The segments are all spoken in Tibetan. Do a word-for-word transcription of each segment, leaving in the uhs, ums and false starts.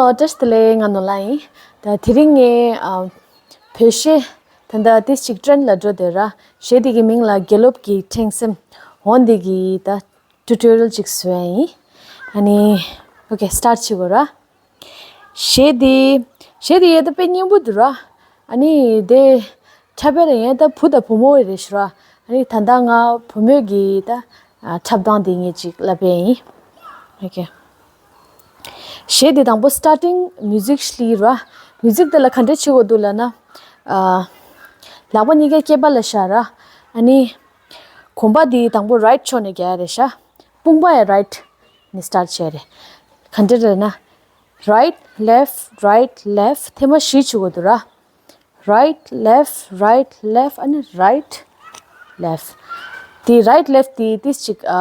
ཨོ། བཀྲ་ཤིས་བདེ་ལེགས། ང་ནོར་ལྷ་ཡིན། ད་དེ་རིང་ངས་ཨ་བོད་གཞས་ད་ལྟ་ཏིས་ཅིག་ཊེན་ལ་འགྲོ་འདོད་ར། གཞས་དེ་གི་མིང་ལ་དགེ་སློབ་ཀྱི་འཁྲེང་སེམས། འོ་འདི་གི་ད་ཊུ་ཊོ་རི་ཡལ་ཅིག་བཟོ་ཡ་ཡིན། ཨ་ནི་ཨོ་ཀེ། སི་ཊར་ཊི་བྱེད་དགོས་ར། གཞས་དེ་གཞས་དེ་ཡ་ད་དཔེ་སྙན་པོ་འདུག་ར། ཨ་ནི་དེ་འཁྲབ་པ་ལ་ཡང་ད་བུ་དང་བུ་མོ་རེད་ཤག་ར། ཨ་ནི་ད་ལྟ་ང་བུ་མོ་གི་ད་ཨ་འཁྲབ་སྟངས་དེ་ངས་ཅིག་ལབ་པ་ཡིན། ཨོ་ཀེ། གཞས་དེ་དང་པོ་སི་ཊར་ཊིང་མིའུ་ཟིག་ཤི་ལི་ར། མིའུ་ཟིག་དེ་ལ་ག་འདྲ་བྱེད་དགོས་འདུག་ལབ་ན། ཨ་ལག་པ་གཉིས་ཀ་སྐེད་པ་ལ་བཞག་ར། ཨ་ནི་གོམ་པ་དེ་དང་པོ་རའིཊ་ཕྱོགས་ནས་རྒྱག་ཡ་རེད་ཤག་དཔུང་པ་ཡང་རའིཊ་ནས་སི་ཊར་ཊི་བྱས་རེད། ག་འདྲ་རེད་ན། རའིཊ་ལེཕྚ་རའིཊ་ལེཕྚ། ཐེངས་མ་བཞི་བྱེད་དགོས་འདུག་ར། རའིཊ་ལེཕྚ་རའིཊ་ལེཕྚ། ཨ་ནི་རའིཊ་ལེཕྚ། དེ་རའིཊ་ལེཕྚ་དེ་ཏིས་ཅིག་ཨ་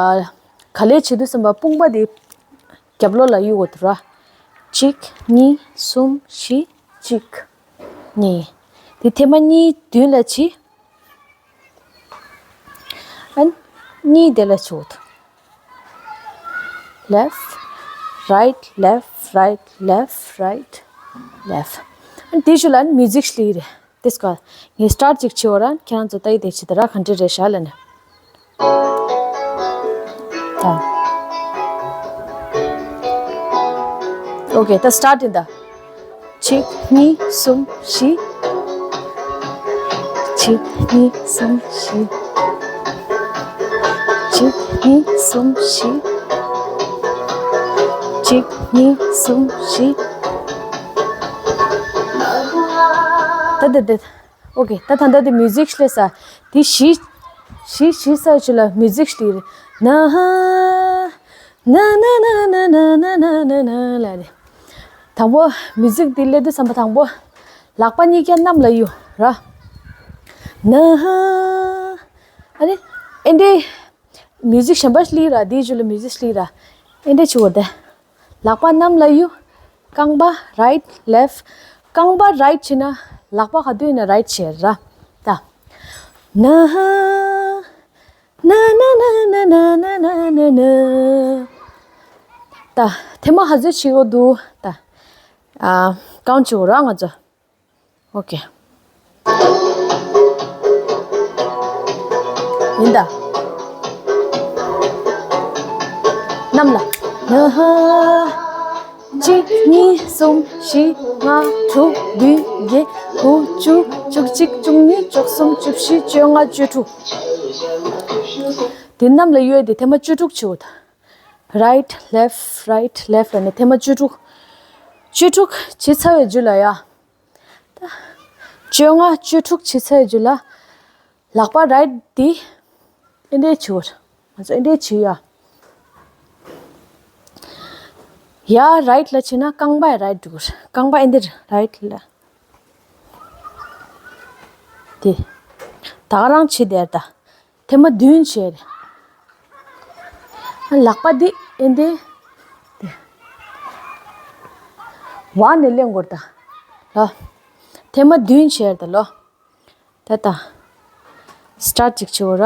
ག་ལེར་བྱེད་དུས་ཙམ་པ་དཔུང་པ་དེ་རྒྱབ་ལོགས་ལ་གཡུག་དགོས་འདུག་ར། གཅིག་གཉིས་གསུམ་བཞི། གཅིག་གཉིས། དེ་ཐེངས་མ་གཉིས་མདུན་ལ་བྱེད། ཨ་ནི་གཉིས་དེ་ལ་བྱེད་དགོས་འདུག་ལེཕྚ་རའིཊ་ལེཕྚ་རའིཊ་ལེཕྚ་རའིཊ་ལེཕྚ། ཨ་ནི་དེའི་གཞུག་ལ་ཨ་ནི་མིའུ་ཟིག་ཤི་ལི་རེད། དེ་སྐོར་ངས་སི་ཊར་ཊི་ཅིག་བྱེད་དགོས་ར། ཁྱེད་རང་ཚོ་ལྟ་ཡི་དེ་བྱེད་དེ་ར། ག་འདྲ་རེད་ཤག་ལབ་ན། ད་ཨོ་ཀེ། ད་སི་ཊར་ཊི་ཡིན་ད། གཅིག་གཉིས་གསུམ་བཞི། གཅིག་གཉིས་གསུམ་བཞི། གཅིག་གཉིས་གསུམ་བཞི། གཅིག་གཉིས་གསུམ་བཞི། ད་ད་ད། ཨོ་ཀེ། ད་ད་ལྟ་དེ་མིའུ་ཟིག་སླེབས་ས། དེ་བཞི་བཞི་བཞི་ས་ཆུ་ལ་མིའུ་ཟིག་སླེབས་རེད། ན་ཧ། ན་ན་ན་ན་ལ་རེད། དང་པོ་མིའུ་ཟིག་དེ་སླེབས་དུས་ཙམ་པ་དང་པོ་ལག་པ་གཉིས་ཀ་གནམ་ལ་གཡུག་ར། ན་ཧ། ཨ་ནི་ཨེ་འདྲའི་མིའུ་ཟིག་གཞན་པ་སླེབས་ར། དེའི་ཆུ་ལ་མིའུ་ཟིག་སླེབས་ར། ཨེ་འདྲའི་ཆུ་བོ་དེ། ལག་པ་གནམ་ལ་གཡུག་རྐང་པ་རའིཊ་ལེཕྚ། རྐང་པ་རའིཊ་བྱས་ན་ལག་པ་ག་དུས་ཡིན་ན་རའིཊ་བྱས་ར། ད་ན་ཧ། ན་ན་ན་ན། ད་ཐེངས་མ་ག་ཚོད་བྱེད་དགོས་འདུག་ད་ཨ་ཀའུནཊ་བྱེད་དགོས་ར་ང་ཚོ། ཨོ་ཀེ། ཡིན་ད། གནམ་ལ། ན་ཧ། གཅིག་གཉིས་གསུམ་བཞི་ལྔ་དྲུག་བདུན་བརྒྱད་དགུ་བཅུ་བཅུ་གཅིག་བཅུ་གཉིས་བཅུ་གསུམ་བཅུ་བཞི་བཅོ་ལྔ་བཅུ་དྲུག་དེ་གནམ་ལ་གཡུག་དེ་ཐེངས་མ་བཅུ་དྲུག་བྱེད་དགོས་ད། རའིཊ་ལེཕྚ་རའིཊ་ལེཕྚ་ལབ་ནས་ཐེངས་མ་བཅུ་དྲུག་བཅུ་དྲུག་བྱས་ཚར་བའི་རྗེས་ལ་ཡ། ད་བཅོ་ལྔ་བཅུ་དྲུག་བྱས་ཚར་བའི་རྗེས་ལ། ལག་པ་རའིཊ་འདི་ཨེ་འདྲས་བྱེད་དགོས། ང་ཚོ་ཨེ་འདྲས་བྱེད་ཡ། ཡ་རའིཊ་ལ་བྱེད་ན་རྐང་པ་ཡ་རའིཊ་འགྲོ་དགོས། རྐང་པ་ཨེ་འདྲས་རའིཊ་ལ། དེ། ད་ག་རང་བྱེད་དེ་ད། ཐེངས་མ་བདུན་བྱས་རེད། ལག་པ་འདི་ཨེ་འདྲས། དེ། བར་ནས་ལེན་དགོས་ད། ལོ། ཐེངས་མ་བདུན་བྱས་རེད་ད་ལོ། ད་ད། སི་ཊར་ཊི་ཅིག་བྱེད་དགོས་ར།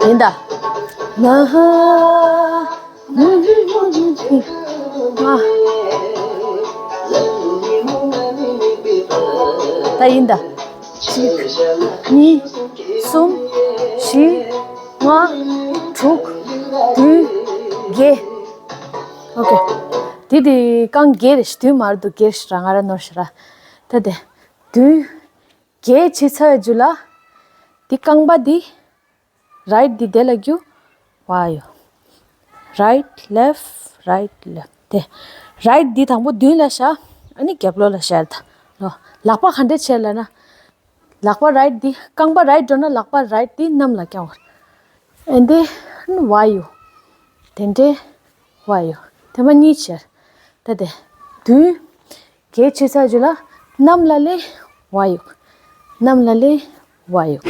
ཡིན་ད། ན་ཧ། ད་ཡིན་ད། གཅིག་གཉིས། གསུམ། བཞི། ལྔ། དྲུག་བདུན། བརྒྱད། ཨོ་ཀེ། དེ་དེ་རྐང་བརྒྱད་རེད་ཤག་བདུན་མ་རེད་འདུག་བརྒྱད་ཤག་ར། ང་ར་ནོར་ཤག་ར། ད་དེ་བདུན། བརྒྱད་བྱས་ཚར་བའི་རྗེས་ལ། དེ་རྐང་པ་དེ། རའིཊ་དེ་དེ་ལ་རྒྱུག་བ་ཡོ། རའིཊ་ལེཕྚ་རའིཊ་ལེཕྚ། དེ། རའིཊ་དེ་དང་པོ་མདུན་ལ་བཞག་ཨ་ནི་རྒྱབ་ལོགས་ལ་བཞག་ད། ལོ། ལག་པ་ག་འདྲས་བྱས་ལབ་ན། ལག་པ་རའིཊ་འདི་རྐང་པ་རའིཊ་འགྲོ་ན་ལག་པ་རའིཊ་འདི་གནམ་ལ་བརྐྱང་བ། ཨེ་འདྲས་བ་ཡོ། དེ་འདྲས་བ་ཡོ། ཐེངས་མ་གཉིས་བྱས། ད་དེ། བདུན། བརྒྱད་བྱས་ཚར་རྗེས་ལ་གནམ་ལ་ལེན་བ་ཡོ། གནམ་ལ་ལེན་བ་ཡོ།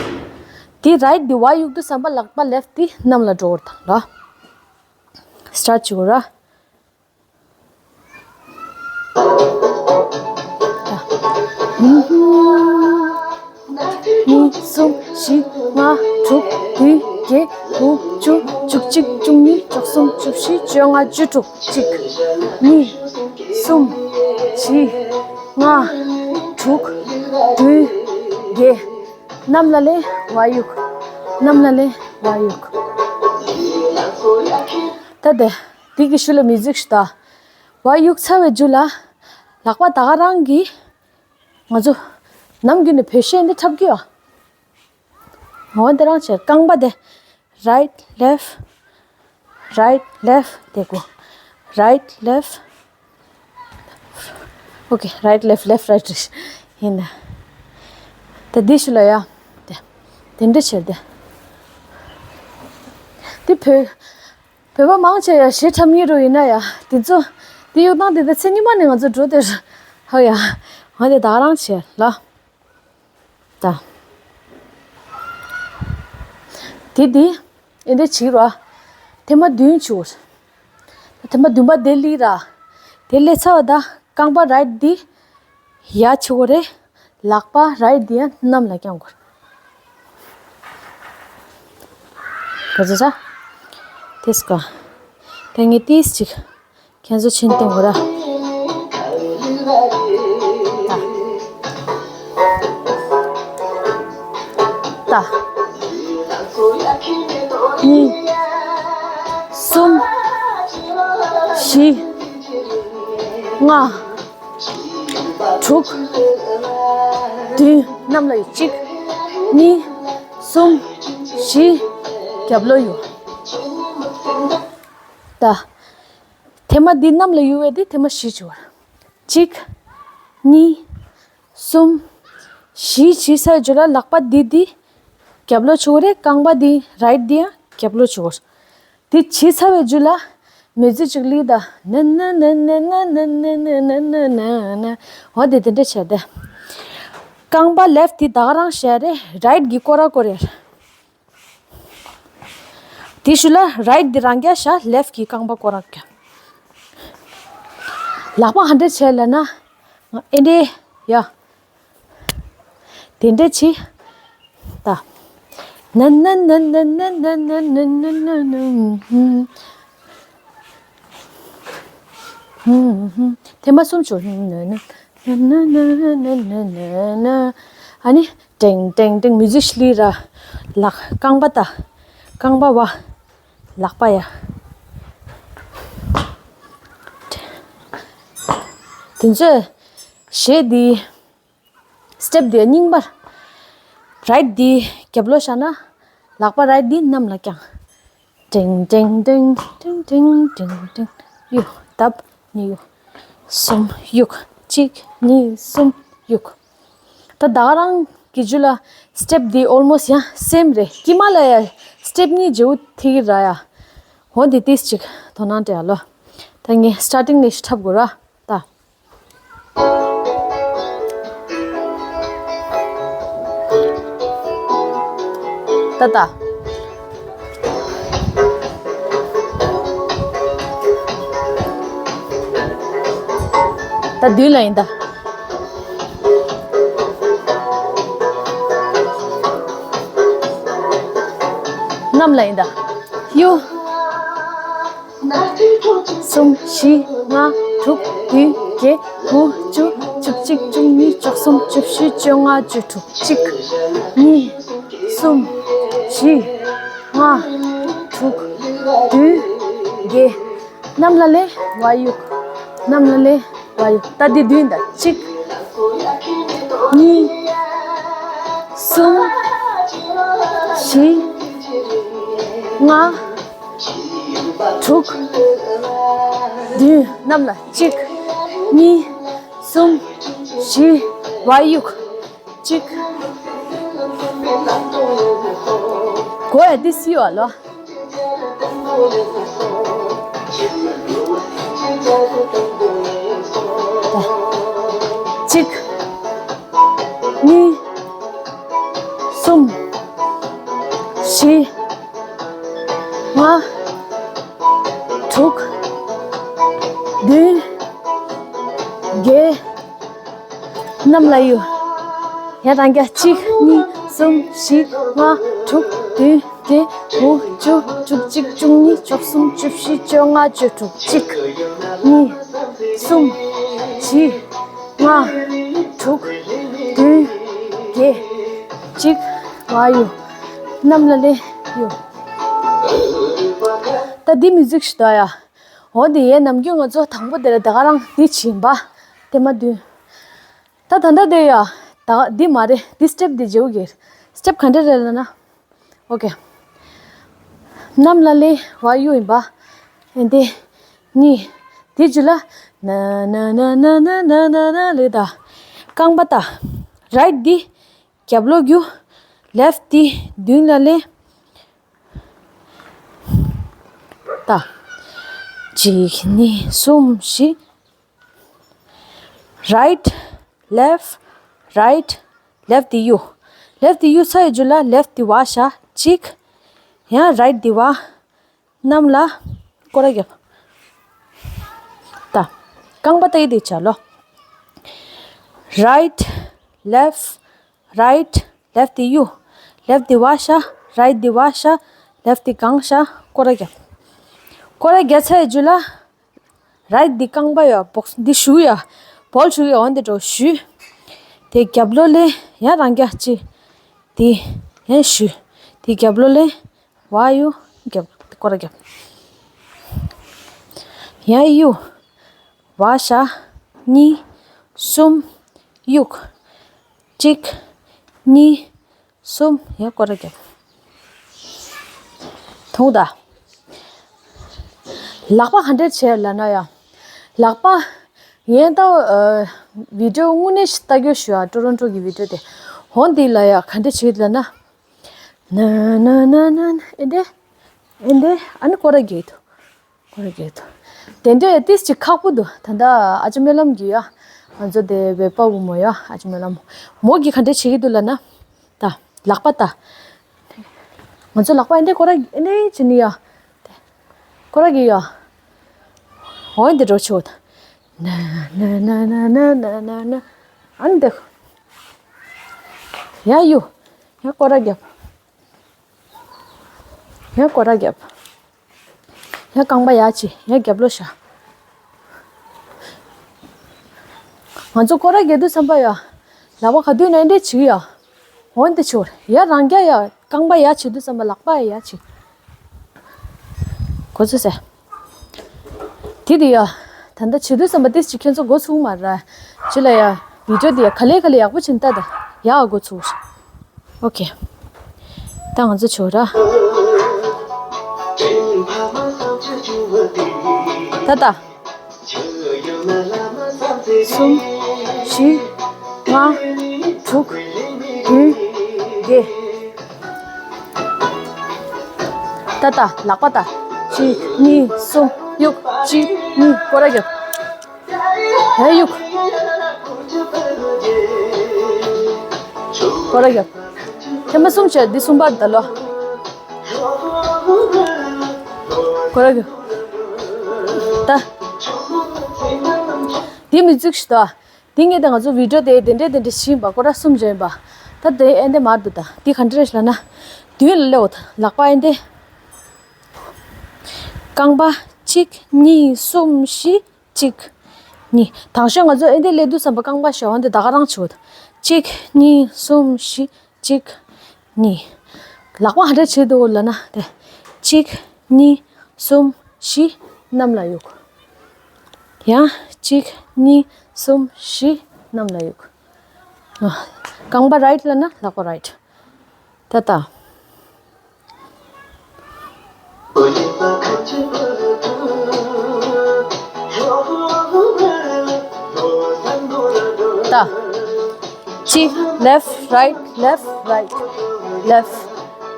དེ་རའིཊ་འདི་བ་ཡོ་དུས་ཙམ་པ་ལག་པ་ལེཕྚ་འདི་གནམ་ལ་འགྲོ་བར་དང་ལ། སི་ཊར་ཊི་བྱེད་དགོས་ར། གཉིས། གསུམ། བཞི། ལྔ། དྲུག་བདུན། བརྒྱད། དགུ། བཅུ་བཞི། བཅོ་ལྔ། བཅུ་དྲུག་གཅིག་གཉིས། གསུམ། བཞི། ལྔ། དྲུག་བདུན། བརྒྱད། གནམ་ལ་ལེན། བ་གཡུག་གནམ་ལ་ལེན། བ་གཡུག་ད་དེ། དེ་གི་ཤུལ་ལ་མིའུ་ཛིག་ཞིག་ད། བ་གཡུག་ཚར་བའི་རྗེས་ལ། ལག་པ་ད་ག་རང་གིས། ང་ཚོ། ནམ་རྒྱུན་ནས་བོད་གཞས་འདི་འཁྲབ་ཀྱི་ཡོད། འོ་འདི་རང་བྱས། རྐང་པ་དེ། right left right left དེ་གོ right left okay right left left right ཡིན་ན། ད་འདི་ཤུལ་ལ་ཡ། དེ། དེ་འདྲ་བྱས་ཏེ། འདི་བོད། བོད་པ་མང་ཆེ་ཡ་གཞས་འཁྲབ་མཁན་རུ་ཡིན་ན་ཡ། དེ་ཚོ། འདི་གཡུག་སྟངས་དེ་ད་ཚེ་ཉི་མ་ནས་ང་ཚོ་འགྲོ་དེ་རུ། ཧ་ཡ། ང་དེ་ད་ག་རང་བྱས་ལ། ད། དེ་དེ། ཨེ་འདྲ་བྱེད་ར། ཐེངས་མ་བདུན་བྱེད་དགོས། ཐེངས་མ་བདུན་པ་དེ་སླེབས་ར། དེ་སླེབས་ཚར་བ་ད་རྐང་པ་right འདི། ཡར་བྱེད་དགོས་རེད། ལག་པ་right འདི་ཡང་གནམ་ལ་བརྐྱང་དགོས། ག་ཚོད་ཚ། དེས་ཀ་དེ་ངས་ཏིས་ཅིག་ཁྱེད་ཚོ་ཕྱིན་གཏོང་གོ་ར། ད། ད། གཉིས། གསུམ། བཞི། ལྔ། དྲུག་བདུན། གནམ་ལ་གཡུག་གཅིག་གཉིས། གསུམ། བཞི། རྒྱབ་ལོགས་གཡུག་ད། ཐེངས་མ་འདི་གནམ་ལ་གཡུག་པ་དེ་ཐེངས་མ་བཞི་བྱེད་པ། གཅིག་གཉིས། གསུམ། བཞི་བྱས་ཚར་རྗེས་ལ་ལག་པ་འདི་འདི་རྒྱབ་ལོགས་བྱེད་དགོས་རེད། རྐང་པ་འདི་right འདི་ཡང་རྒྱབ་ལོགས་བྱེད་དགོས། འདི་བྱས་ཚར་བའི་རྗེས་ལ་མིའུ་ཛིག་ཅིག་ལི་ད། ན་ན་ན། འོ་དེ་དེ་འདྲ་བྱས་ཏེ། རྐང་པ་left འདི་ད་ག་རང་བཞག་རེད། right གི་སྐོར་ར་སྐོར་རེད། དེའི་ཤུལ་ལ་right འདི་རང་རྐྱ་བཞག left གི་རྐང་པ་སྐོར་ར་རྐྱ། ལག་པ་ག་འདྲ་བྱས་ལབ་ན། ཨེ་འདྲ་ཡ། དེ་འདྲ་བྱེད། ད། ན་ན་ན། ཐེངས་མ་གསུམ་བྱོས། ཨ་ནི། ཀྲེང་ཀྲེང་ཀྲེང་མིའུ་ཛིག་ལི་ར། ལག་རྐང་པ་ད། རྐང་པ་བ། ལག་པ་ཡ། དེ་ཚོས་གཞས་འདི་step འདི་རྙིང་པར། right འདི་རྒྱབ་ལོགས་བཞག་ན། ལག་པ་right འདི་གནམ་ལ་བརྐྱང་། ཀྲེང་ཀྲེང་ཀྲེང་ཀྲེང་ཀྲེང་ཀྲེང་ཀྲེང་། གཡུག་བརྡབ་གཉིས་གཡུག་གསུམ་གཡུག་གཅིག་གཉིས་གསུམ་གཡུག་ད་ད་ག་རང་གི་རྗེས་ལ་step འདི་almost ཡང་same རེད། དཀྱིལ་མ་ལ་ཡ་step གཉིས་བརྗེ་པོ་ཐིག་ར་ཡ། འོ་འདི་ཏིས་ཅིག་དོ་སྣང་སྤྲད་ཡ་ལོ། ད་ངས་starting ནས་འཁྲབ་དགོས་ར། ད། ད་ད། ད་མདུན་ལ་ཡིན་ད། གནམ་ལ་ཡིན་ད། གཡུག་གསུམ་བཞི་ལྔ་དྲུག་བདུན་བརྒྱད་དགུ་བཅུ་བཅུ་གཅིག་བཅུ་གཉིས་བཅུ་གསུམ་བཅུ་བཞི་བཅོ་ལྔ་བཅུ་དྲུག་གཅིག་གཉིས། གསུམ། བཞི། ལྔ། དྲུག་བདུན། བརྒྱད། གནམ་ལ་ལེན། བ་གཡུག་གནམ་ལ་ལེན། བ་གཡུག་ད་འདི་བདུན་ད། གཅིག་གཉིས། གསུམ། བཞི། ལྔ། དྲུག་བདུན། གནམ་ལ་གཅིག་གཉིས། གསུམ། བཞི། བ་གཡུག་གཅིག་གོ་ཡ་འདི་སི་ཡོ་ལོ། གཅིག་གཉིས། གསུམ། བཞི། ལྔ། དྲུག་བདུན། བརྒྱད། གནམ་ལ་གཡུག་ཡ་རང་རྐྱ། གཅིག་གཉིས། གསུམ། བཞི། ལྔ། དྲུག་བདུན། བརྒྱད། དགུ། བཅུ། བཅུ་གཅིག། བཅུ་གཉིས། བཅུ་གསུམ། བཅུ་བཞི། བཅོ་ལྔ། བཅུ་དྲུག་གཅིག་གཉིས། གསུམ། བཞི། ལྔ། དྲུག་བདུན། བརྒྱད། གཅིག་བ་ཡུ། གནམ་ལ་ལེ་ཡུ། ད་འདི་མིའུ་ཛིག་ཞིག་ད་ཡ། འོ་དེ་ཡའི་ནམ་རྒྱུན་ང་ཚོ་དང་པོ་དེ་ལ་ད་ག་རང་འདི་བྱིན་པ། དེ་མ་བདུན། ད་ད་ལྟ་དེ་ཡ། ད་འདི་མ་རེད། འདི་སི་ཊེབ་འདི་བརྗེ་བོ་གེར། སི་ཊེབ་ག་འདྲ་རེད་ལ་ན། ཨོ་ཀེ། གནམ་ལ་ལེ་བ་ཡུ་ཡིན་པ། ཨེ་འདི། གཉིས། དེ་རྗེས་ལ། ན་ན་ན་ལེ་ད། རྐང་པ་ད། རའིཊ་འདི། རྒྱབ་ལོག་རྒྱུ། ལེཕཊ་འདི། མདུན་ལ་ལེ། ད། གཅིག་གཉིས། གསུམ། བཞི། རའིཊ། ལེཕཊ། རའིཊ། ལེཕཊ་དེ་གཡུག་ལེཕཊ་དེ་གཡུག་ཚར་ཡི་རྗེས་ལ་ལེཕཊ་དེ་བ་བཞག་གཅིག་ཡང་རའིཊ་དེ་བ། གནམ་ལ། སྐོར་ར་རྒྱབ། ད། རྐང་པ་ད་ཡི་དེ་བྱ་ལོ། རའིཊ། ལེཕཊ། རའིཊ། ལེཕཊ་དེ་གཡུག་ལེཕཊ་དེ་བ་བཞག་རའིཊ་དེ་བ་བཞག་ལེཕཊ་དེ་གང་བཞག་སྐོར་ར་རྒྱབ། སྐོར་ར་རྒྱབ་ཚར་ཡི་རྗེས་ལ། རའིཊ་འདི་རྐང་པ་ཡ་བོགས་འདི་ཞུ་ཡ། བོལ་ཞུ་ཡ་འོན་ཏེ་འགྲོ་ཞུ། དེ་རྒྱབ་ལོགས་ལས་ཡང་རང་རྒྱ་ཅི། དེ་ཡང་ཞུ། དེ་རྒྱབ་ལོགས་ལས་བ་ཡུ་རྒྱབ་སྐོར་ར་རྒྱབ། ཡང་ཡུ། བ་ཤ། གཉིས། གསུམ། གཡུག་གཅིག་གཉིས། གསུམ། ཡང་སྐོར་ར་རྒྱབ། ཐུང་ད། ལག་པ་ག་འདྲས་བྱས་ལབ་ན་ཡ། ལག་པ། ངས་ད། ཨ། བི་ཌིའོ་དངོས་གནས་ཤིག་ལྟ་རྒྱུ་ཞུ་ཨ་ཊོ་རོན་ཊོ་གི་བི་ཌིའོ་དེ། འོན་ཏེ་ལ་ཡ་ག་འདྲས་བྱེད་ལབ་ན། ན་ན་ན་ན་ན་ཨེ་འདྲས། ཨེ་འདྲས་ཨ་ནི་སྐོར་ར་རྒྱབ་ཐུབ། ཁོ་ར་གས་དོ། དེ་འདྲའི་ཏིས་ཅིག་ཁག་པོ་འདུག་ད་ལྟ་ཨ་ཅག་སྨོན་ལམ་གྱི་ཡ། ང་ཚོ་དེ་བོད་པ་བུ་མོ་ཡ་ཨ་ཅག་སྨོན་ལམ། མོ་གིས་ག་འདྲ་བྱེད་ཀྱི་འདུག་ལབ་ན། ད། ལག་པ་ད། ང་ཚོ་ལག་པ་ཨེ་འདྲའི་ཁོ་ར་ཨེ་འདྲའི་བྱེད་ནི་ཡ། ཁོ་ར་གི་ཡ། འོན་ཏེ་འགྲོ་ཆོག་ད། ན་ན་ན། ཨ་ནི་དེ། ཡ་ཡུ། ཡ་སྐོར་ར་རྒྱབ། ཡང་སྐོར་ར་རྒྱབ། ཡང་རྐང་པ་ཡར་ཕྱིན། ཡང་རྒྱབ་ལོག་བཞག་ང་ཚོ་སྐོར་ར་རྒྱབ་དུས་ཙམ་པ་ཡ། ལག་པ་ག་དུས་ནས་འདྲེ་བྱེད་ཡ། འོན་ཏེ་ཆུར་ཡ་རང་རྒྱ་ཡ་རྐང་པ་ཡར་ཕྱིན་དུས་ཙམ་པ་ལག་པ་ཡར་ཕྱིན། གོ་ཚོད་ཟེར། དེ་དེ་ཡ། ད་ལྟ་བྱེད་དུས་ཙམ་པ་ཏིས་ཅིག་ཁྱོད་ཚོ་འགོ་ཚུགས་མ་ར། ཅི་ལ་ཡ། བི་ཌིའོ་དེ་ཡ་ག་ལེ་ག་ལེ་ཡག་པོ་བྱིན་ལྟ་ད། ཡ་འགོ་ཚུགས། ཨོ་ཁེ། ད་ང་ཚོ་ཆོག་ར། ད་ད། གསུམ། བཞི། ལྔ། དྲུག་བདུན། བརྒྱད། ད་ད་ལག་པ་ད། གཅིག་གཉིས། གསུམ། གཡུག་གཅིག་གཉིས། སྐོར་ར་རྒྱབ། ཧེ་གཡུག་སྐོར་ར་རྒྱབ། ཐེངས་མ་གསུམ་བྱས་འདི་གསུམ་པ་ད་ལོ། སྐོར་ར་རྒྱབ། ད། འདི་མིའུ་ཛིག་ཞིག་ད། འདི་ངས་ད་ང་ཚོ་བི་ཌིའོ་དེ་དེ་འདྲས་དེ་འདྲས་ཞིག་ཡིན་པ་སྐོར་ར་གསུམ་བྱས་ཡིན་པ། ད་དེ་ཨེ་འདྲས་མར་འདུག་ད་འདི་ག་འདྲས་རེད་ལབ་ན། མདུན་ལ་སླེབས་འོ་ད་ལག་པ་ཨེ་འདྲས། རྐང་པ་གཅིག་གཉིས། གསུམ། བཞི། གཅིག་གཉིས། དང་ཤོས་ང་ཚོ་ཨེ་འདྲས་སླེབས་དུས་ཙམ་པ་རྐང་པ་ཞོ་འོན་ཏེ་ད་ག་རང་བྱེད་འོ་ད། གཅིག་གཉིས། གསུམ། བཞི། གཅིག་གཉིས། ལག་པ་ག་འདྲས་བྱེད་འདུག་ལབ་ན་དེ། གཅིག་གཉིས། གསུམ། བཞི། གནམ་ལ་གཡུག་ཡང་གཅིག་གཉིས། གསུམ། བཞི། གནམ་ལ་གཡུག་རྐང་པ་རའིཊ་ལབ་ན་ལག་པ་རའིཊ། ད་ད། ད། གཅིག་ལེཕཊ་རའིཊ་ལེཕཊ་རའིཊ་ལེཕཊ་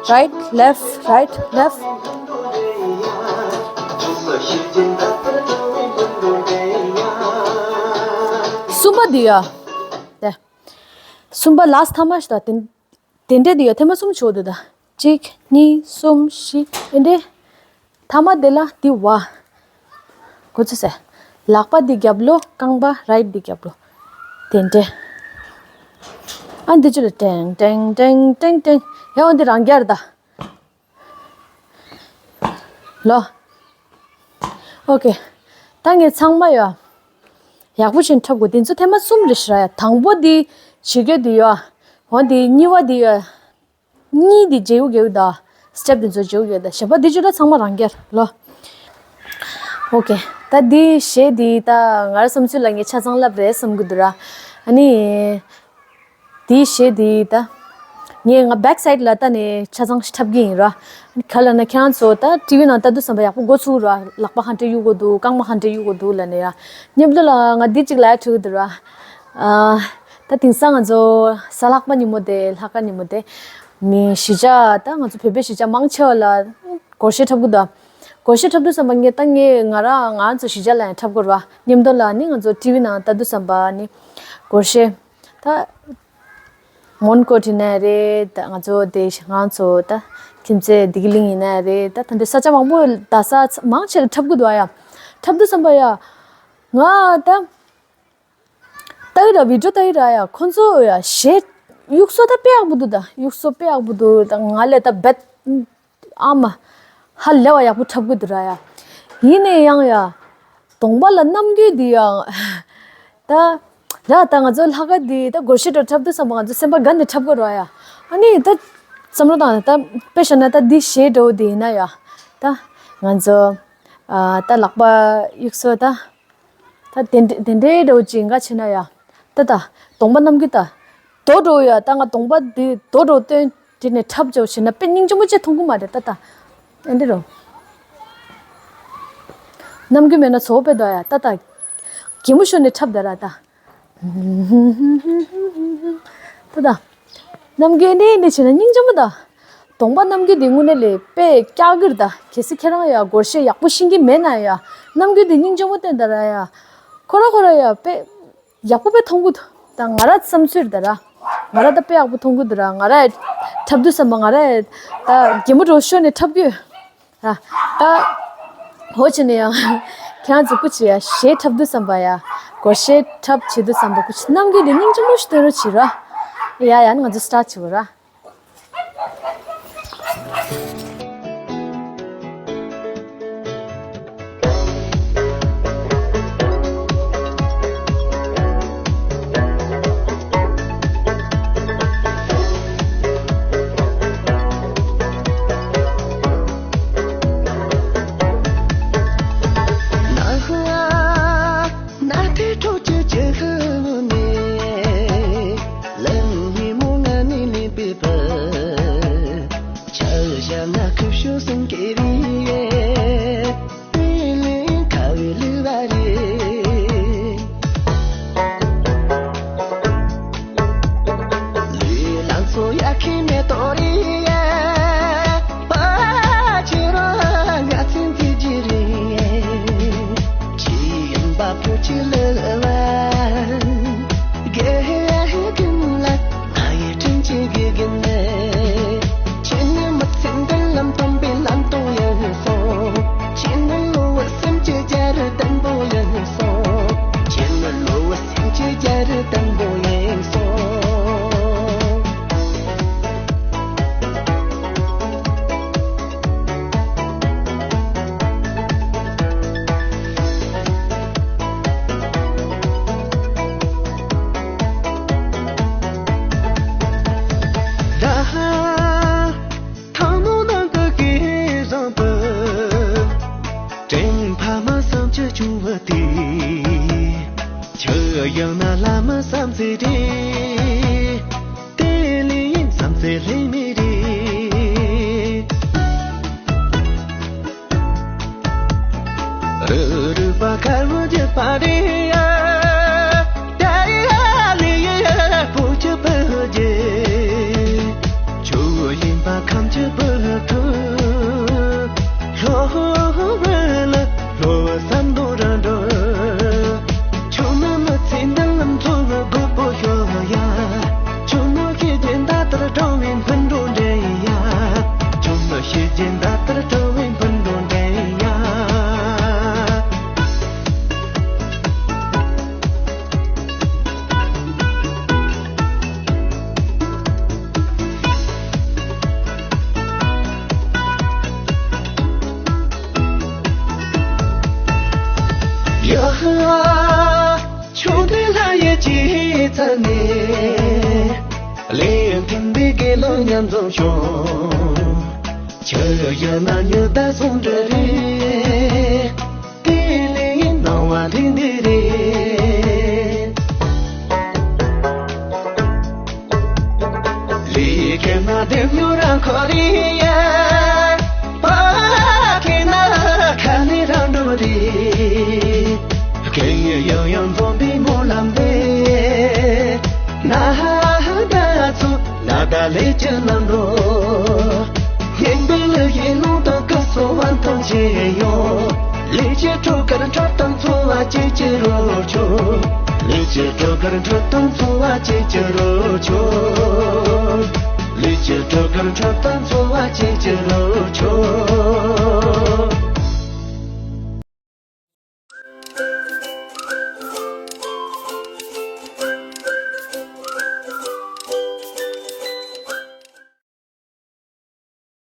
རའིཊ་ལེཕཊ་རའིཊ་ལེཕཊ། གསུམ་པ་འདི་ཡ། དེ། གསུམ་པ་ལཱསཊ་ཐ་མ་ཞིག་ད་དེ། དེ་འདྲས་དེ་ཡ་ཐེངས་མ་གསུམ་བྱེད་འོ་དེ་ད། གཅིག་གཉིས། གསུམ། བཞི། ཨེ་འདྲས། ཐ་མ་དེ་ལ་དེ་བ། གོ་ཚོད་ཟེར། ལག་པ་དེ་རྒྱབ་ལོགས། རྐང་པ་རའིཊ་དེ་རྒྱབ་ལོགས། དེ་འདྲས། ཨ་འདི་ཅི་ལ་ཀྲེང་ཀྲེང་ཀྲེང་ཀྲེང་ཀྲེང་། ཡ་འོ་འདི་རང་རྒྱལ་ད། ལོ། ཨོ་ཀེ། ད་ངས་ཚང་མ་ཡ། ཡག་པོ་བྱས་འཁྲབ་དགོས། དེ་ཚོ་ཐེངས་མ་གསུམ་རེ་ཞིག་ར་ཡ། དང་པོ་དེ་བྱེད་རྒྱུ་དེ་ཡ། འོ་དེ་གཉིས་པ་དེ་ཡ། གཉིས་དེ་བརྗེ་པོ་རྒྱག་དགོས་ད། སི་ཊེབ་དེ་ཚོ་བརྗེ་པོ་རྒྱག་དགོས་ད། བཞི་པ་དེ་ཚོ་ད་ཚང་མ་རང་རྐྱ་ལོ། ཨོ་ཀེ། ད་དེ་གཞས་དེ་ད་ང་ར་བསམ་ཚུལ་ལ་ངས་ཆ་ཚང་ལབ་རེད་བསམ་གི་འདུག་ར། ཨ་ནི། དེའི་གཞས་དེ་ད། ངས་ང་བེག་སའིཌ་ལ་ལྟ་ནས་ཆ་ཚང་འཁྲབ་གི་ཡིན་ར། ག་ལ་ན་ཁྱེད་རང་ཚོ་ད་ཊི་ཝི་ནང་ལྟ་དུས་ཙམ་པ་ཡག་པོ་འགོ་ཚུགས་ར། ལག་པ་ཧ་འདྲེ་གཡུག་དགོས་འདུག་རྐང་མ་ཧ་འདྲེ་གཡུག་དགོས་འདུག་ལབ་ནས་ཡ། མཉམ་དུ་ལ་ང་འདི་གཅིག་ལ་ཡ་ཁྲིད་གི་འདུག་ར། ཨ། ད་དེང་སང་ང་ཚོ་གཟའ་ལྷག་པ་ཉིན་མོ་དེ་ལྷག་དཀར་ཉིན་མོ་དེ། མི་གཞིས་ཆགས་ད་ང་ཚོ་བོད་པའི་གཞིས་ཆགས་མང་ཆེ་བ་ལ་སྒོར་གཞས་འཁྲབ་གི་འདུག་སྒོར་གཞས་འཁྲབ་དུས་ཙམ་པ་ངས་ད་ངས་ང་ར་ང་ཚོ་གཞིས་ཆགས་ལ་ཡང་འཁྲབ་དགོས་ར། མཉམ་དུ་ལ་ནི་ང་ཚོ་ཊི་ཝི་ནང་ལྟ་དུས་ཙམ་པ་ནི་སྒོར་གཞས། ད། མོན་གྷོ་ཡིན་ནའི་རེད། ད་ང་ཚོ་དེ་ང་ཚོ་ད་ཁྱིམ་མཚེས་བདེ་སྐྱིད་གླིང་ཡིན་ནའི་རེད། ད་ད་འདི་ས་ཆ་མང་པོ་ད་ས་མང་ཆེ་ལ་འཁྲབ་གི་འདུག་ཨ་ཡ། འཁྲབ་དུས་ཙམ་པ་ཡ། ང་ད་ལྟ་ཡི་ར་བི་ཌི་ཡོ་ལྟ་ཡི་ར་ཡ། ཁོ་ཚོ་ཡ་གཞས་གཡུག་སོ་ད་དཔེ་ཡག་པོ་འདུག་ད་གཡུག་སོ་དཔེ་ཡག་པོ་འདུག་ད་ང་ལས་ད་རྦད། ཨ་མ། ཧ་ལས་པ་ཡག་པོ་འཁྲབ་གི་འདུག་ར་ཡ། ཡིན་ནའི་ཡང་ཡ། གདོང་པ་ལ་རྣམ་འགྱུར་འདི་ཡ། ད། ར་ད་ང་ཚོ་ལྷག་དཀར་འདི་ད་སྒོར་གཞས་འདྲ་འཁྲབ་དུས་ཙམ་པ་ང་ཚོ་སེམས་པ་དགའ་ནས་འཁྲབ་གི་ར་ཡ། ཨ་ནི་ད། བསམ་བློ་བཏང་ད་དཔེ་བཞག་ན་ད་འདི་གཞས་འདྲ་བོ་འདི་ཡིན་ན་ཡ། ད། ང་ཚོ། ཨ། ད་ལག་པ་གཡུག་སོ་ད། ད་དེ་འདྲ་དེ་འདྲའི་འདྲ་བོ་ཅིག་འགའ་བྱས་ན་ཡ། ད་ད། གདོང་པ་རྣམ་འགྱུར་ད། རྡོ་འགྲོ་ཡ། ད་ང་གདོང་པ་འདི་རྡོ་འགྲོ་སྟོན་དེ་ནས་འཁྲབ་འཇོག་བྱས་ན་དཔེ་སྙིང་རྗེ་མོ་ཅིག་མཐོང་གི་མ་རེད་ད་ད། ཨེ་འདི་རོ། རྣམ་འགྱུར་མེད་ན་བཟོ་དཔེ་འདུག་ཡ་ད་ད། གད་མོ་ཤོར་ནས་འཁྲབ་ད་ར་ད། ད་ད། རྣམ་འགྱུར་འདི་འདི་བྱས་ན་སྙིང་རྗེ་མོ་ད། གདོང་པ་རྣམ་འགྱུར་འདི་དངོས་གནས་ལས་དཔེ་སྐྱག་གི་རེད་ད། གལ་སྲིད་ཁྱེད་རང་ཡ་སྒོར་གཞས་ཡག་པོ་ཤེས་ཀྱི་མེད་ན་ཡ། རྣམ་འགྱུར་འདི་སྙིང་རྗེ་མོ་བསྟན་ད་ར་ཡ། ཁོ་ར་ཁོ་ར་ཡ་དཔེ། ཡག་པོ་དཔེ་མཐོང་གི་འདུག་ད་ང་ར་བསམ་ཚུལ་ད་ར། ང་ར་ད་དཔེ་ཡག་པོ་མཐོང་གི་འདུག་ར། ང་ར་འཁྲབ་དུས་ཙམ་པ་ང་ར་ད་གད་མོ་འདྲ་བོ་ཤོར་ནས་འཁྲབ་གི་ཡོད། ད་ད་ཧོ་ཆེ་ནས་ཡང་ཁྱེད་རང་ཚོ་སྐུ་མཁྱེན་ཡ། གཞས་འཁྲབ་དུས་ཙམ་པ་ཡ། སྒོར་གཞས་འཁྲབ་བྱེད་དུས་ཙམ་པ་སྐུ་མཁྱེན་རྣམ་འགྱུར་དེ་སྙིང་རྗེ་མོ་ཞིག་སྟོན་རོགས་བྱེད་ར། ཡ་ཡ་ང་ཚོ་སི་ཊར་ཊི་བྱེད་དགོས་ར། ཆུང་དུས་ལྷ་ཡི་སྐྱེས་ཚར་ནས། ལས་མཐུན་པའི་དགེ་སློང་མཉམ་འཛོམས་ཤོག་ཆུ་བཞི་ན་ཉི་ཟླ་ཟུང་འབྲེལ་རེད། དེ་ལས་སྣང་བ་ལྷུན་འདི་རེད། ལས་ཁེ་ན་དེ་མྱུར་རང་ཁོ་རེ་ཡ། པ་ཁེ་ན་ཁ་ནས་རང་འགྲོ་རེད། སྐད་ཡང་ཡང་འཛོམས་པའི་སྨོན་ལམ་དེ། ན་ཧ་ད་ཚུ་ན་ད་ལས་ཀྱི་ལམ་འགྲོ། སྙན་པའི་ལུགས་ཡིན་ལུང་དང་སྐུ་གསུང་བ་མཐོང་ཆེན་ཡོང་། ལས་ཀྱི་གྲོགས་ཀར་འཕྲོད་དང་འཚོ་བ་སྐྱེལ་གྱི་རོལ་ཆོག་ལས་ཀྱི་གྲོགས་ཀར་འཕྲོད་དང་འཚོ་བ་སྐྱེལ།